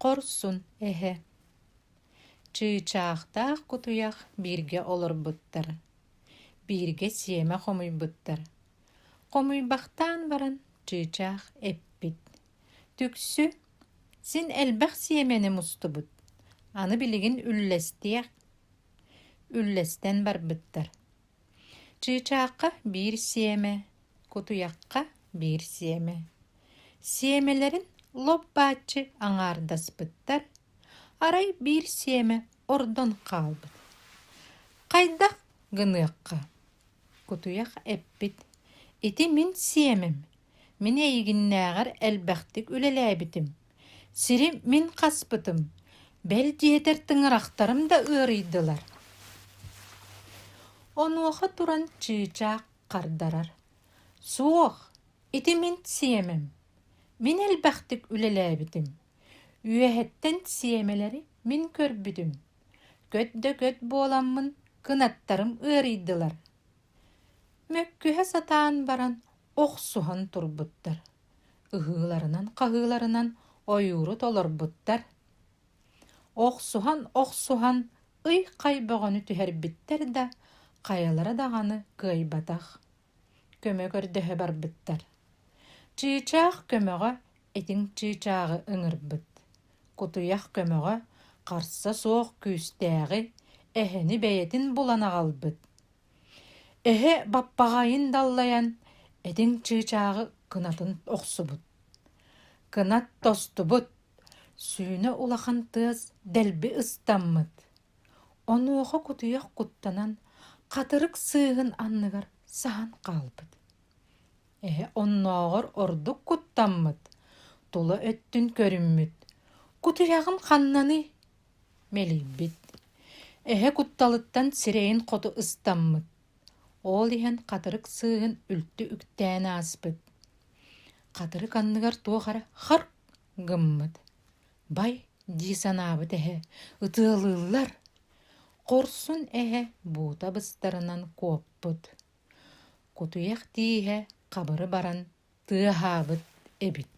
Хорсун эһэ Чыычаахтаах кутуйах бииргэ олорбуттар, бииргэ сиэмэ хомуйбуттар. Хомуйбахтаан баран чыычаах эппит: «Түксү, син элбэх сиэмэни мустубут, аны билигин үллэстиэх» Үллэстэн барбыттар. Чыычаахха биир сиэмэ, кутуйахха биир сиэмэ. Сиэмэлэрин лоп-бааччы аҥаардаспыттар, арай биир сиэмэ ордон хаалбыт. Хайдах гыныахха? Кутуйах эппит: «Ити мин сиэмэм, мин эйигиннээҕэр элбэхтик үлэлээбитим, сири мин хаспытым, бэл диэтэр тыҥырахтарым да ыарыйдылар». Онуоха туран чыычаах хардарар: «Суох, ити мин сиэмэм, мин элбэхтик үлэлээбитим, үөһэттэн сиэмэлэри мин көрбүтүм, көт да көт буоламмын кынаттарым ыарыйдылар». Мөккүһэ сатаан баран охсуһан турбуттар, ыһыыларынан-хаһыыларынан ойууру толорбуттар. Охсуһан-охсуһан ый-хай бөҕөнү түһэрбиттэр да, хайалара даҕаны кыайбатах. Көмө көрдөһө барбыттар. Чыычаах көмөҕө этиҥ чыычааҕы ыҥырбыт. Кутуйах көмөҕө харса суох күүстээҕи, эһэни бэйэтин булан аҕалбыт. Эһэ баппаҕайын даллайан, этиҥ чыычааҕы кынатын охсубут. Кынат тостубут, сүүнэ улахан тыас дэлби ыстаммыт. Онуоха кутуйах куттанан, хатырык сыыһын анныгар саһан хаалбыт. Эһэ оннооҕор ордук куттаммыт, тула өттүн көрүммүт: «Кутуйаҕым ханнаный?» Мэлийбит. Эһэ кутталыттан сирэйин хоту ыстаммыт. Ол иһэн хатырык сыыһын үлтү үктээн ааспыт. Хатырык анныгар туох эрэ харк гыммыт. «Бай» дии санаабыт эһэ, «ытыалыыллар». Хорсун эһэ буута быстарынан куоппут. Кутуйах тииһэ хабыры баран тыаһаабыт эбит.